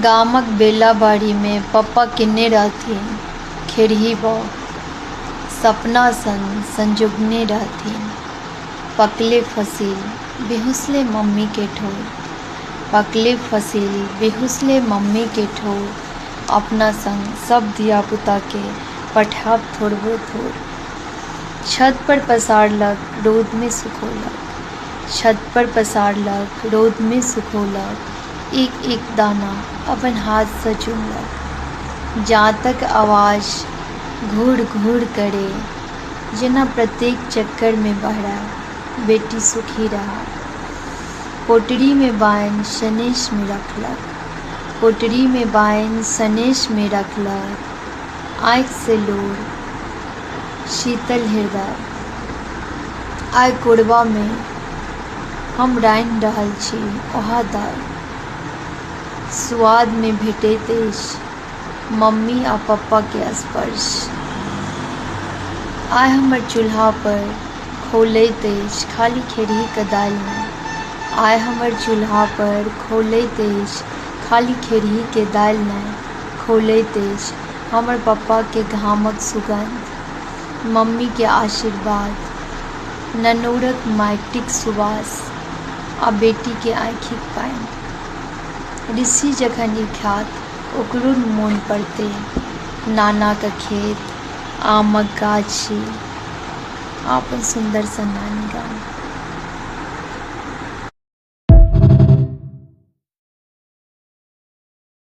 गामक बेलाबाड़ीमे पप्पा केने रहथिन खेरही बाउग, सपना सन संजोगने रहथिन। पकले फसिल बिहुँसले मम्मीके ठोर, पकले फसिल बिहुँसले मम्मीके ठोर, अपना संग सब धियापुताके पठायब थोड़बो थोड़। छत पर पसारलक रौदमे सुखौलक, छत पर पसारलक रौदमे सुखौलक, एक एक दाना अपन हाथसँ चुनलक। जाँतक आवाज घुर घुर करै, जेना प्रत्येक चक्करमे बहराय, बेटी सुखी रहय। पोटरीमे बान्हि सनेसमे रखलक, पोटरीमे बान्हि सनेसमे रखलक, आँखिसँ लोर, शीतल हृदय। आइ कोरबामे हम रान्हि रहल छी ओएह दालि। स्वादमे भेटैत अछि मम्मी आ पप्पा के स्पर्श। आइ हमर चूल्हा पर खौलैत अछि खाली खेरहीके दालि नहि, आइ हमर चूल्हा पर खौलैत अछि खाली खेरहीके दालि नहि, खौलैत अछि हमर पप्पाके घामक सुगन्ध, मम्मीके आशीर्वाद, ननौरक माटिक सुवास आ बेटीके आँखिक पानि। ऋषि जखन ई खायत ओकरो मोन पड़तै नानाके खेत, आमक गाछी आ अपन सुन्दर सन नानी गाम।